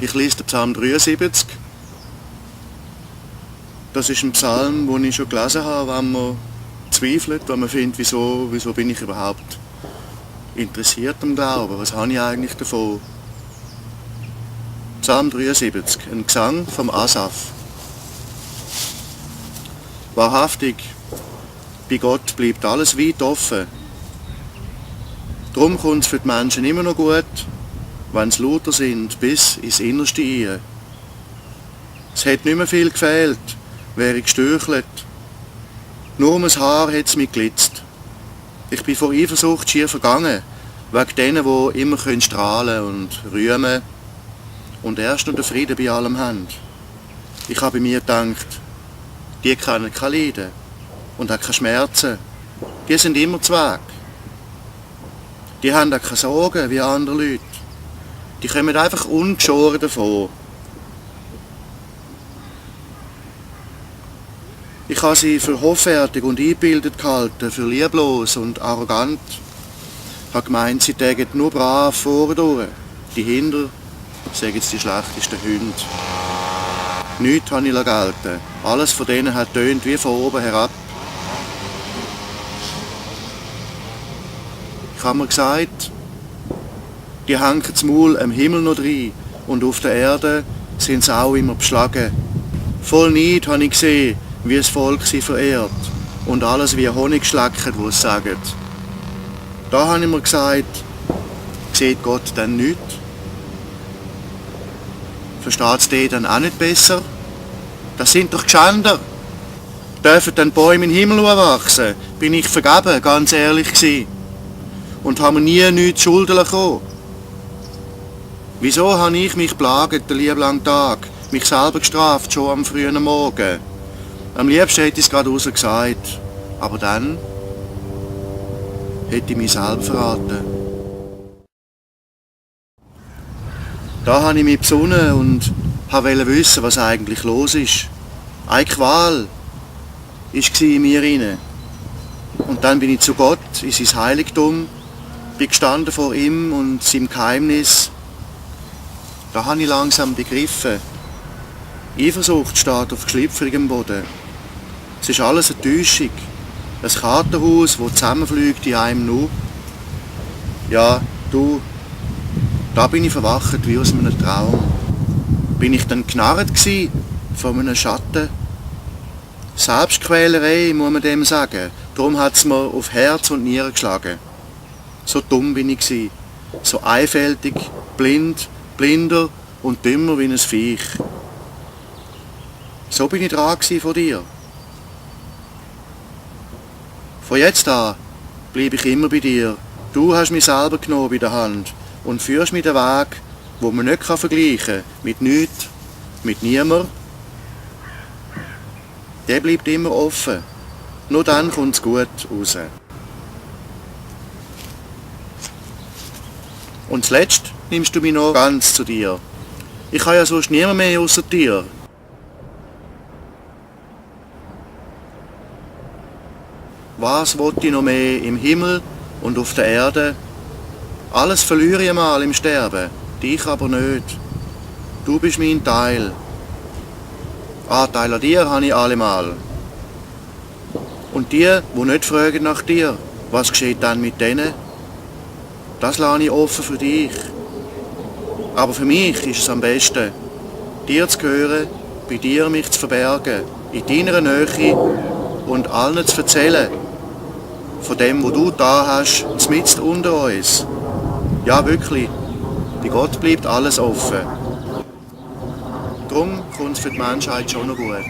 Ich lese den Psalm 73. Das ist ein Psalm, den ich schon gelesen habe, wenn man zweifelt, wenn man findet, wieso bin ich überhaupt interessiert am Glauben, was habe ich eigentlich davon? Psalm 73, ein Gesang vom Asaf. Wahrhaftig, bei Gott bleibt alles weit offen. Darum kommt es für die Menschen immer noch gut, wenn sie lauter sind, bis ins Innerste ein. Es hat nicht mehr viel gefehlt, wäre ich gestürchelt. Nur um ein Haar hat es mich glitzt. Ich bin vor Eifersucht schier vergangen, wegen denen, die immer strahlen und rühmen und erst noch den Frieden bei allem haben. Ich habe bei mir gedacht, die kennen kein Leiden und auch keine Schmerzen. Die sind immer Zweig. Die haben auch keine Sorgen wie andere Leute. Die kommen einfach ungeschoren davon. Ich habe sie für hoffärtig und eingebildet gehalten, für lieblos und arrogant. Ich habe gemeint, sie tägen nur brav vorne durch. Die Hinder sagen jetzt die schlechtesten Hunde. Nichts habe ich gelten. Alles von denen hat tönt wie von oben herab. Ich habe mir gesagt, die hängen das Maul am Himmel noch rein und auf der Erde sind sie auch immer beschlagen. Voll Neid habe ich gesehen, wie das Volk sie verehrt und alles wie Honig schlecken, was sie sagen. Da habe ich mir gesagt, sieht Gott denn nichts? Versteht es die dann auch nicht besser? Das sind doch Geschänder. Dürfen dann Bäume in den Himmel wachsen? Bin ich vergeben, ganz ehrlich gewesen. Und habe mir nie nichts zu Schulden bekommen. Wieso habe ich mich plagt den lieben langen Tag, mich selber gestraft, schon am frühen Morgen? Am liebsten hätte ich es gerade raus gesagt, aber dann hätte ich mich selber verraten. Da habe ich mich besonnen und wollte wissen, was eigentlich los ist. Eine Qual war in mir rein. Und dann bin ich zu Gott, in sein Heiligtum, bin gestanden vor ihm und seinem Geheimnis. Da habe ich langsam begriffen. Eifersucht steht auf geschlüpfrigem Boden. Es ist alles eine Täuschung. Ein Kartenhaus, das zusammenfliegt in einem Nu. Ja, du, da bin ich verwacht wie aus einem Traum. Bin ich dann genarrt gsi von einem Schatten? Selbstquälerei, muss man dem sagen. Darum hat es mir auf Herz und Nieren geschlagen. So dumm bin ich gsi. So einfältig, blinder und dümmer wie ein Viech. So bin ich dran gsi von dir. Von jetzt an bleibe ich immer bei dir. Du hast mich selber genommen bei der Hand und führst mich den Weg, wo man nicht vergleichen kann, mit nichts, mit niemand. Der bleibt immer offen. Nur dann kommt es gut raus. Und zuletzt nimmst du mich noch ganz zu dir. Ich habe ja sonst niemand mehr außer dir. Was wollte ich noch mehr im Himmel und auf der Erde? Alles verliere ich einmal im Sterben, dich aber nicht. Du bist mein Teil. Anteil an dir habe ich allemal. Und die nicht fragen nach dir, was geschieht dann mit denen? Das lasse ich offen für dich. Aber für mich ist es am besten, dir zu gehören, bei dir mich zu verbergen, in deiner Nähe und allen zu erzählen, von dem, wo du da hast, mitten unter uns. Ja, wirklich, bei Gott bleibt alles offen. Darum kommt es für die Menschheit schon noch gut.